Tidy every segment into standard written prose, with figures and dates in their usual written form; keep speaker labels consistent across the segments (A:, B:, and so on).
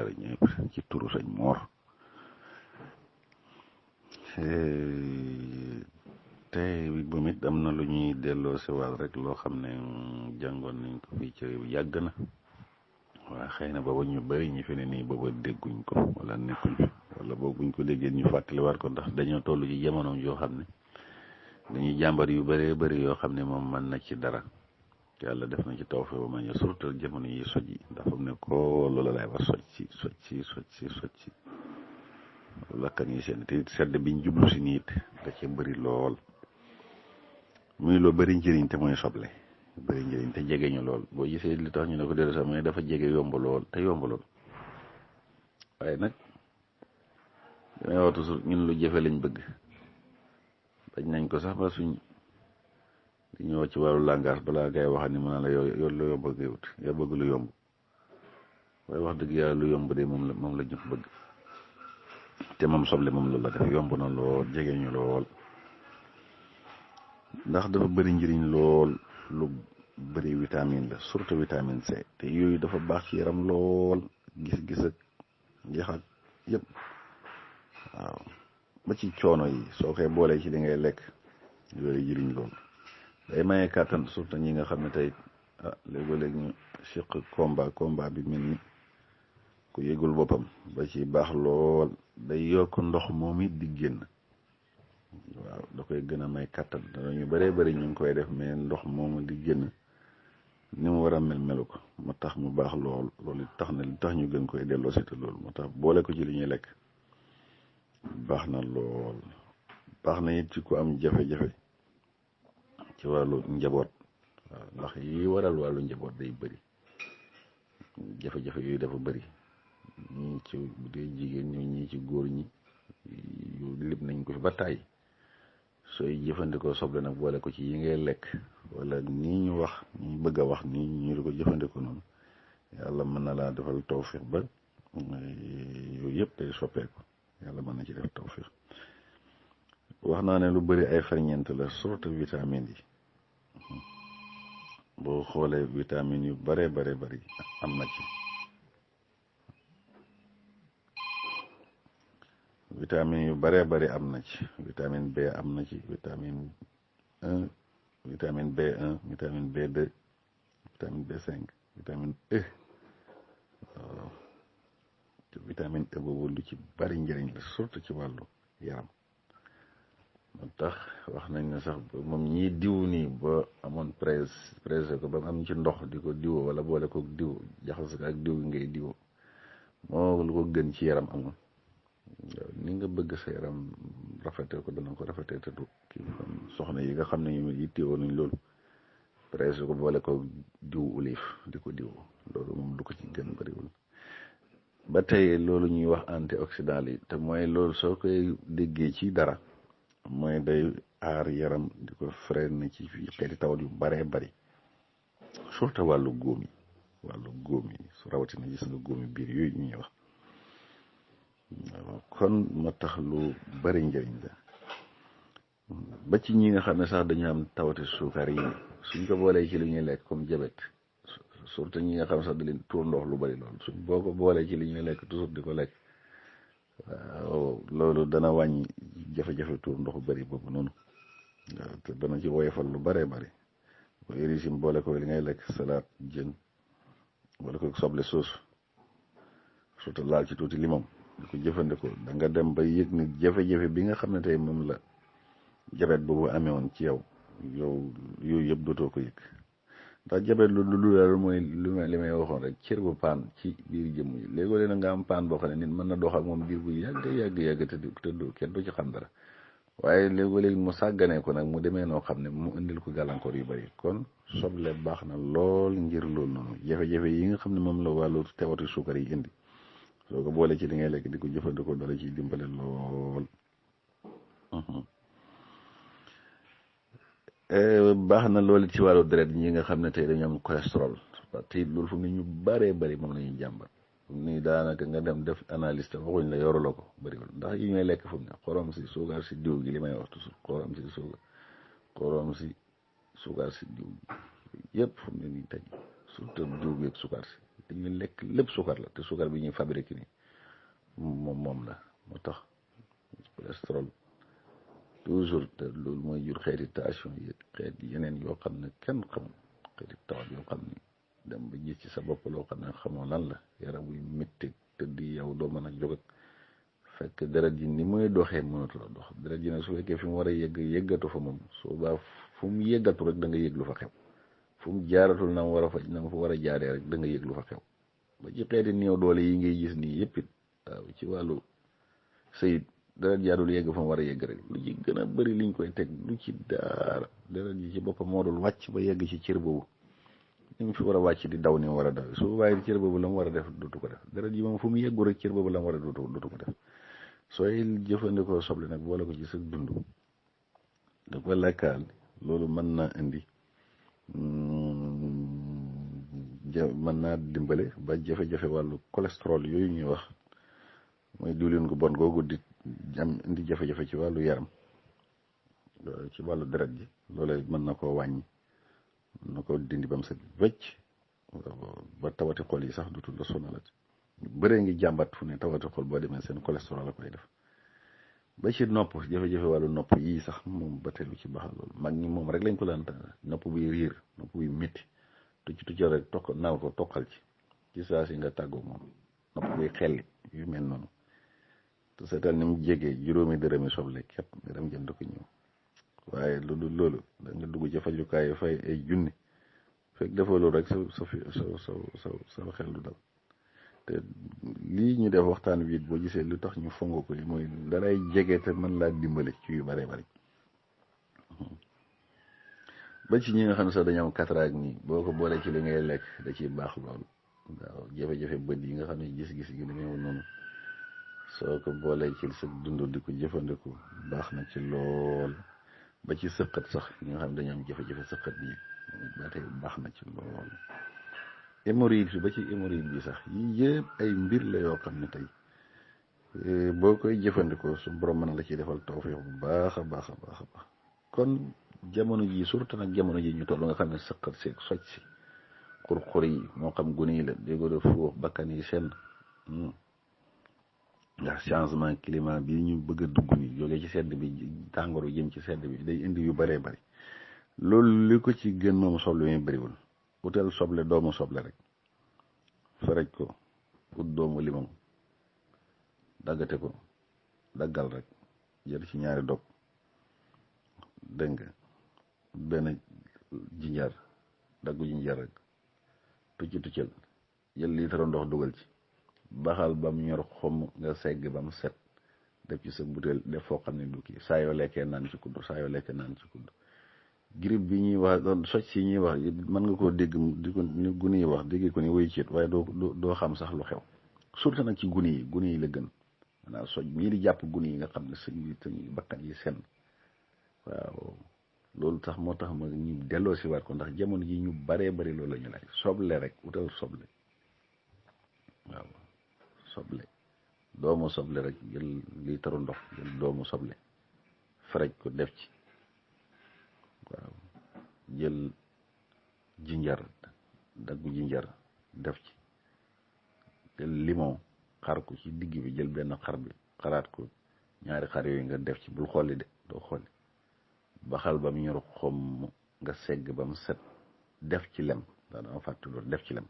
A: siyaare ñëpp ci turu sëñ Moor tey bu mit am na lu ñuy delloo si waat rek loo xam ne jàngoon nañ ko fii ci réew yàgg na waaye xëy na booba ñu bari ñi fi ne nii booba dégguñ ko wala nekkuñ fi wala boobu buñ ko déggee ñu fàttaliwaat ko ndax dañoo toll ci jamono yoo xam ne dañuy jàmbar yu bëree bëri yoo xam ne moom mën na ci dara yàlla def na ci taw fi ba ma ñu surtout jamono yi soj yi ndax fa mu ne ko loola lay wax soj si lakkan yi seen te sedd biñ jublu si niit da ci bëri lool muy loo bëri njëriñ te mooy soble bëri njëriñ te jege ñu lool boo gisee li tax ñu ne ko déedéet sax mooy dafa jege yomb lool te yomb lool waaye nag damay wax toujours ñun lu jafe lañ bëgg bañ nañ ko sax ba suñ li ñëw ci wàllu langage balaa ngay wax ni mu ne la yow lu yomb ngay wut yaa bëgg lu yomb waaye wax dëgg yàlla lu yomb de moom la ñu bëgg te moom soble moom loolu la def yomb na lool jege ñu lool ndax dafa bëri njëriñ lool lu bëri vitamine la surtout vitamine C te yooyu dafa baax ci yaram lool gis-gis ak jeex ak yëpp waaw ba ci coono yi soo koy boolee ci li ngay lekk yooyu jëriñ lool day maye kàttan surtout ñi nga xam ne tey léegi ñu siq combat bi mel ni ku yëgul boppam ba ci baax lool day yokk ndox moom it di génn waaw da koy gën a may kàttan ñu bëree bëri ñu ngi koy def mais ndox moomu di génn ni mu war a melu ko moo tax mu baax loolu tax na li tax ñu gën koy delloo si te loolu moo tax boole ko ci li ñuy lekk baax na lool baax na it ci ku am jafe-jafe ci wàllu njaboot waaw ndax yi waral wàllu njaboot day bëri jafe-jafe yooyu dafa bëri ñii ci bu dee jigéen ñii ci góor ñi yu lib nañ ko fi ba tàyyi sooy jëfandikoo soble nag boole ko ci yi ngay lekk wala nii ñu wax ñu bëgg a wax nii ñu di ko jëfandikoo noonu yàlla mën na laa defal tawfiq ba yooyu yëpp day soppeeku yàlla mën na ci def tawfiq wax naa ne lu bëri ay ferñeent la surtout vitamine yi boo xoolee vitamine yu bare bëri am na ci vitamine yu bëree bëri am na ci vitamine B am na ci vitamine 1 vitamine B1 vitamine B2 vitamine B5 vitamine E waaw vitamine E boobu lu ci bari njëriñ la surtout ci wàllu yaram moo tax wax nañ ne sax moom ñii diw nii ba amoon presse ko ba am ci ndox di ko diwo wala boole ko diw jaxas ko ak diw gi ngay diwo moo lu ko gën ci yaram amul ni nga bëgg sa yaram rafetee ko dana ko rafetee te du kii soxna yi nga xam ne ñu yittewoo nañ loolu presse ko boole ko diw olive di ko diw loolu moom du ko ci gën bariwul ba tey loolu ñuy wax antioxydant yi te mooy loolu soo koy déggee ci dara mooy day aar yaram di ko freiner ci xeeti tawat yu baree bari surtout wàllu góom yi su rawatina gis nga góomi biir yooyu ñuy wax kon ma tax lu bari njëriñ la ba ci ñi nga xam ne sax dañu am tawati suukar yi suñ ko boolee ci li ñuy lekk comme diabète surtout ñi nga xam sax da leen tuur ndox lu bari loolu suñ boo ko boolee ci li ñuy lekk toujours di ko lekk waaw loolu dana wàññi jafe-jafe tuur ndox bu bari boobu noonu waaw te dana ci woyofal lu baree bari booy régime boole ko li ngay lekk salade jën boole ko soble sauce surtout laal ci tuuti limon di ko jëfandikoo da nga dem ba yëg ni jafe-jafe bi nga xam ne tey moom la jabet boobu amee woon ci yow yooyu yëpp dootoo ko yëg ndax jabet lu daal mooy li may waxoon rek cër bu paan ci biir jëmm yi léegoo leen nga am paan boo xam ne nit mën na dox ak moom biir bu yàgg te kenn du ci xam dara waaye léegi mu sàgganee ko nag mu demee noo xam ne mu indil ko gàllankoor yu bari kon soble baax na lool ngir loolu noonu jafe-jafe yi nga xam ne moom la wàllu tewati suukar yi indi soo ko boole ci li ngay lekk di ko jëfandikoo dala ciy dimbale lool baax na loolu ci wàllu deret ñi nga xam ne tey dañu am cholestérol te loolu fu mu ne ñu baree bari moom la ñuy jàmbat fu mu ne daanaka nga dem def analyse te waxuñ la yoruloo ko bariwul ndax yi ñooy lekk fu mu ne xorom si suukar si diw gi li may wax toujours xorom si suukar si diw gi yëpp fu mu ne nii tey surtout diw gi ak suukar si dañuy lekk lépp sukar la te sukar bi ñuy fabriqué ni moom la moo tax cholestérol toujours te loolu mooy jur xeeti tension yi xeet yeneen yoo xam ne kenn xamul xeeti tawat yoo xam ne dem ba gis ci sa bopp loo xam ne xamoo lan la yaram wuy métti te di yow doo mën a jóg ak fekk deret ji ni muy doxee mënatula dox deret ji nag su fekkee fi mu war a yëggatu fa moom soo baa fu mu yëggatu rek da nga yëg lu fa xew fu mu jaaratul na mu war a faj na mu fa war a jaaree rek da nga yëg lu fa xew ba ci xeeti néew doole yi ngay gis nii yëpp it waaw ci wàllu sëyit deret jaadul yegg fa mu war a yegg rek lu ci gën a bëri liñ koy teg lu ci daara deret ji ci boppam moo dul wàcc ba yegg ci cër boobu ni mu fi war a wàcc di daw ni mu war a daw su waaye cër boobu la mu war a def dootu ko def deret ji moom fu mu yeggu rek cër boobu la mu war a dootu ko def sooy jëfandikoo soble nag boole ko ci sa dund da ko lekkaal loolu mën naa indi mën naa dimbale ba jafe-jafe wàllu cholestérol yooyu ñuy wax mooy diwlin gu bon googu di am indi jafe-jafe ci wàllu yaram ci wàllu deret ji loolee mën na koo wàññi mën na koo dindi ba mu set wecc ba tawati xol yi sax dutul la sonalati bëree ngi jàmbat fu ne tawati xol boo demee seen cholestérol la koy def ba ci nopp jafe-jafe wàllu nopp yii sax moom ba tey lu ci baax loolu mag ñi moom rek lañ ko daan nopp buy riir nopp buy métti tucc rek naaw ko toqal ci saa si nga tàggoo moom nopp buy xelli yu mel noonu te seetal ni mu jegee juróomi dërëmi soble képp nga dem jënd ko ñëw waaye loolu da nga dugg ci fajukaay fay ay junni fekk defoo loolu rek sa xel du dal te lii ñu def waxtaan wi boo gisee lu tax ñu fongo ko mooy dalay jege te mën laa dimbale ci yu bare bari ba ci ñi nga xam ne sax dañoo am cataracte nii boo ko boolee ci li ngay lekk da ciy baax loolu waaw jafe-jafe bët yi nga xam ne gis-gis gi dañoo noonu soo ko boolee ci sa dund di ko jëfandiku baax na ci lool ba ci sëqat sax ñi nga xam ne dañoo am jafe-jafe sëqat yi ba tey baax na ci lool hémorroïde bi ba ci hémorroïde bi sax yii yëpp ay mbir la yoo xam ne tey boo koy jëfandikoo su borom mën na la ciy defal tawfeex bu baax a baax a baax a baax kon jamono ji surtout nag jamono ji ñu toll nga xam ne sëqat seeg soj si xur-xur yi moo xam gune yi la déggoo de foofu bakkan yi seen ndax changement climat bi ñu bëgg a dugg ni jógee ci sedd bi tàngooru jëm ci sedd bi day indi yu bëree bëri loolu li ko ci gën moom soble mi bëriwul utal soble doomu soble rek faraj ko ut doomu limon daggate ko daggal rek jël ci ñaari dog dégg nga benn jinjar daggu jinjar rek tuccal jël litre ndox dugal ci baxal ba mu ñor xomm nga segg ba mu set def ci sa butéel def foo xam ne du kii saa yoo lekkee naan ci kudd saa yoo lekkee naan ci kudd grippe bi ñuy wax doon socc si ñuy wax mën nga koo dégg di ko ni gune yi wax déggee ko ni woy ciit waaye doo xam sax lu xew surtout nag ci gune yi la gën maanaam socc mii di jàpp gune yi nga xam ne sëñ bakkan yi sen waaw loolu tax moo tax ma ñu delloo si waat ko ndax jamono ji ñu baree bari loolu la ñu laaj soble rek utal soble waaw soble doomu soble rek jël litre ndox jël doomu soble faraj ko def ci waaw jël jinjar daggu jinjar def ci jël limon xar ko ci digg bi jël benn xar bi xaraat ko ñaari xar yooyu nga def ci bul xolli de doo xolli baxal ba mu ñor xomm nga segg ba mu set def ci lem daa dama fàtte loolu def ci lem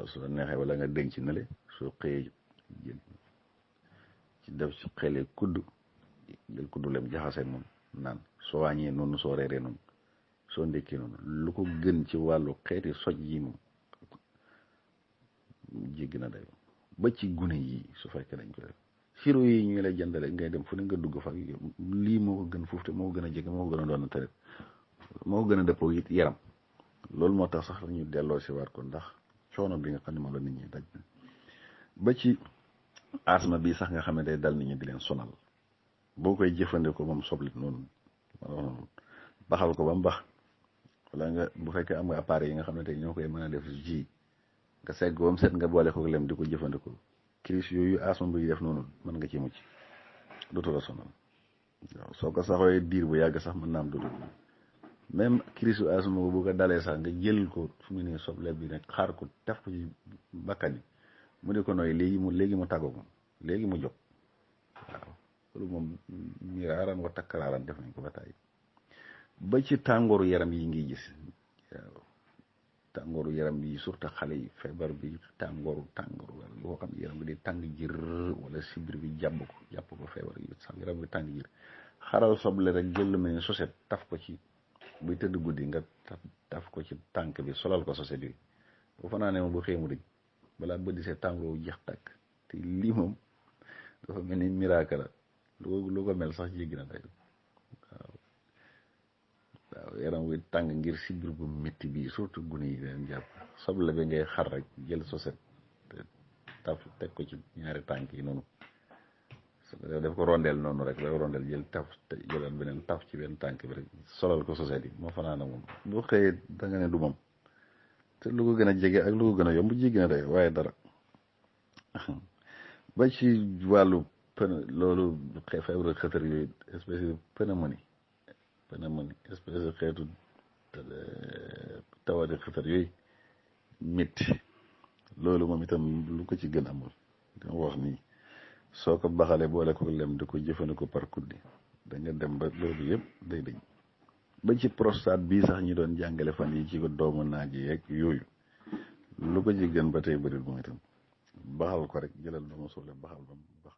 A: su la neexee wala nga denc na le soo xëyee jël ci def ci xelee kudd jël kuddu lem jaxase moom naan soo wàññee noonu soo reeree noonu soo ndekkee noonu lu ko gën ci wàllu xeeti soj yi moom jéggi na dayo ba ci gune yi su fekkee dañ ko def siro yi ñu lay jëndale ngay dem fu ne nga dugg fa lii moo ko gën foofu te moo ko gën a jege moo ko gën a doon tarit moo ko gën a dëppoo it yaram loolu moo tax sax ñu delloo si waat ko ndax coono bi nga xam ne moom la nit ñi daj ba ci asma bi sax nga xam ne day dal nit ñi di leen sonal boo koy jëfandikoo moom soblit noonu baxal ko ba mu bax wala nga bu fekkee am nga appareil yi nga xam ne tey ñoo koy mën a def ji nga segg ba mu set nga boole ko lem di ko jëfandikoo crise yooyu asma bi def noonu mën nga ci mucc dootu la sonal waaw soo ko saxooy diir bu yàgg sax mën naa am dootu même crise asma bu ko dalee sax nga jël ko fu mu ne soble bi nag xaar ko def ko ci bakkan yi mu di ko nooy léegi mu tàggoo moom léegi mu jóg waaw loolu moom miraaran wa takkaraaran def nañ ko ba tàyyi ba ci tàngooru yaram yi ngi gis waaw tàngooru yaram bi surtout xale yi feebar bi tàngooru wala boo xam ne yaram bi di tàng jër wala sibir bi jàpp ko feebar yi sax yaram bi tàng jër xaral soble rek jël lu mel ni soset taf ko ci buy tëdd guddi nga taf ko ci tànk bi solal ko soset yi boo fa naa ne moom bu xëy mu dëj balaa bëdi see tàngooru jeex tàkk te lii moom dafa mel ni miracle la lu ko mel sax jéggi na day waaw yaram wi tàng ngir sibir bu métti bii surtout gune yi leen jàpp soble bi ngay xar rek jël soset taf teg ko ci ñaari tànk yi noonu def ko rondeel noonu rek daf rondeel jël taf jëlaat beneen taf ci benn tànk bi rek solal ko soset yi moo fanaana moom bu xëyee da nga ne du moom te lu ko gën a jege ak lu ko gën a yomb jéggi na day waaye dara ba ci wàllu loolu feebaru xëtër yooyu espèce de pneumonie espèce de xeetu tawati xëtër yooyu métti loolu moom itam lu ko ci gën amul dama wax nii soo ko baxalee boole ko lem di ko jëfandikoo par kuddi da nga dem ba loolu yëpp day dañ ba ci prostate bii sax ñi doon jàngale fan yi ci ko doomu naaj yeeg yooyu lu ko ci gën ba tey bëri moom itam baxal ko rek jëlal doomu soble baxal ba bax